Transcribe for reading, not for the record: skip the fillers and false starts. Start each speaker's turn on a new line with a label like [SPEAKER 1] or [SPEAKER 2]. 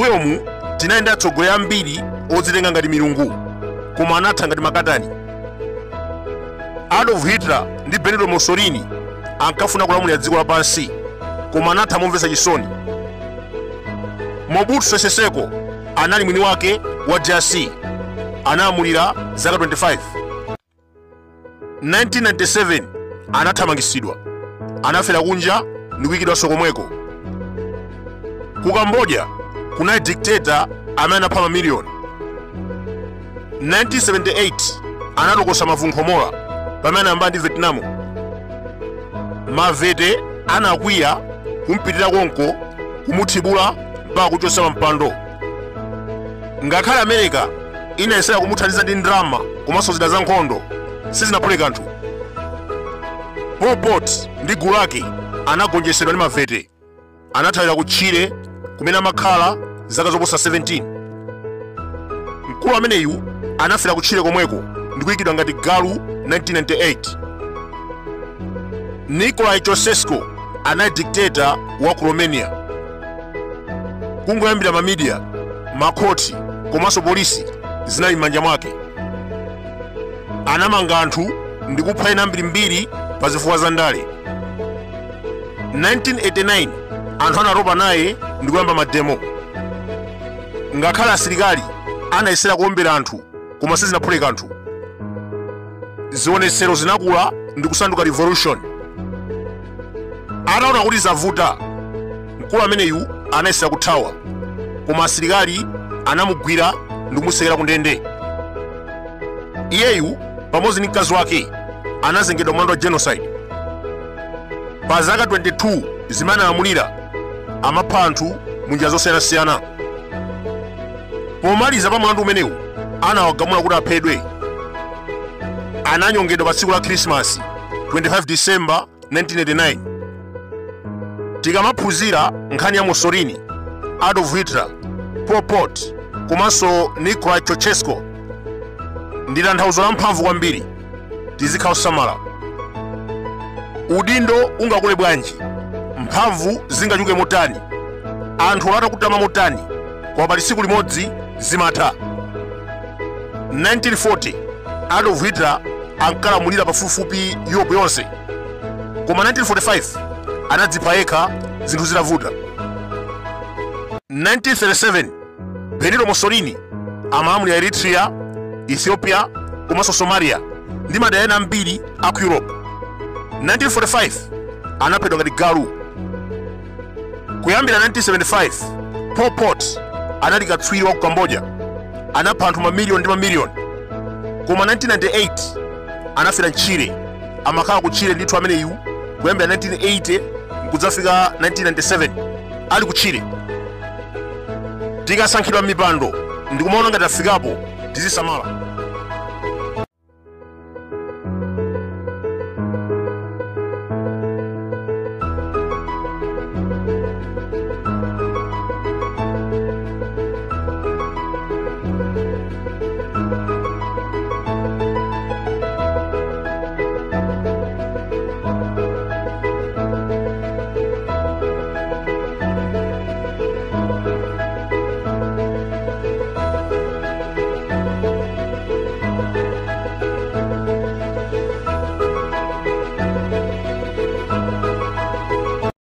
[SPEAKER 1] Mbuyomu tinali ndi atsogoleri ambiri odzitenga ngati milungu, koma anatha ngati makatani. Adolf Hitler ndi Benito Mussolini ankafuna kulamulira dziko lapansi, koma anatha momvetsa chisoni. Mobutu Sese Seko anali mwini wake wa DRC, analamulira zaka 25. 1997 anathamangitsidwa, anafera kunja ndi kuyikidwanso komweko. Ku Cambodia kunali dictator amene anapha mamiliyoni. 1978 anatokosa mavunkhomola pamene anayambana ndi Vietnam. Mavete anakwiya kumpitira konko, kumuthibula mpaka kuchotsa pampando. Ngakhale America inayesera kumuthandiza ndi ndalama komanso zida za nkhondo, sizinaphule kanthu. Pol Pot ndi gulu lake anagonjetsedwa ndi mavete, anathawira kutchire kumene amakhala zaka zoposa 17. Mkulu ameneyu anafera kutchire komweko ndi kuyikidwa ngati galu 1998. Nicolae Ceausescu anali dictator wa ku Romania. Kungoyambira mamidia, makhoti komanso polisi zinali m'manja mwake. Anamanga anthu ndi kupha ena ambirimbiri pa zifukwa za ndale. 1989 anthu anatopa naye ndi kuyamba mademo. Ngakhale asilikali anayesera kuombera anthu, koma sizinaphule kanthu. Zionetsero zinakula ndi kusanduka revolution. Ataona kuti zavuta, mkulu ameneyu anayesera kuthawa, koma asilikali anamugwira ndi kumutsekera ku ndende. Iyeyu pamodzi ndi mkazi wake anazengedwa mlandu wa genocide. Pa zaka 22 zimene analamulira, amapha anthu mu njira zosiyanasiyana. Pomaliza pa mlandu umenewu anawagamula kuti aphedwe. Ananyongedwa pa tsiku la Khrisimasi, 25 December 1989. Tikamaphunzira nkhani ya Mussolini, Adolf Hitler, Pol Pot komanso Nicolae Ceausescu, ndi tanthauzo la mphamvu kwambiri. Tizikhala osamala. Udindo ungakule bwanji, mphamvu zingachuluke motani, anthu atakutama motani, koma pali tsiku limodzi zimatha. 1940 Adolf Hitler ankalamulira pafupifupi Europe yonse, koma 1945 anadzipha yekha zinthu zitavuta. 1937 Benito Mussolini amalamulira Eritrea, Ethiopia komanso Somalia ndi madera ena ambiri a ku Europe. 1945 anaphedwa ngati galu. Kuyambira 1975 Pol Pot anali katswiri wa ku Cambodia, anapha anthu mamiliyoni ndi mamiliyoni, koma 1998 anafera mtchire. Amakhala kutchire ndithu ameneyu kuyambira 1980 nkudzafika 1997 ali kutchire. Tikasankhidwa m'mipando ndikumaona ngati afikapo, tizisamala.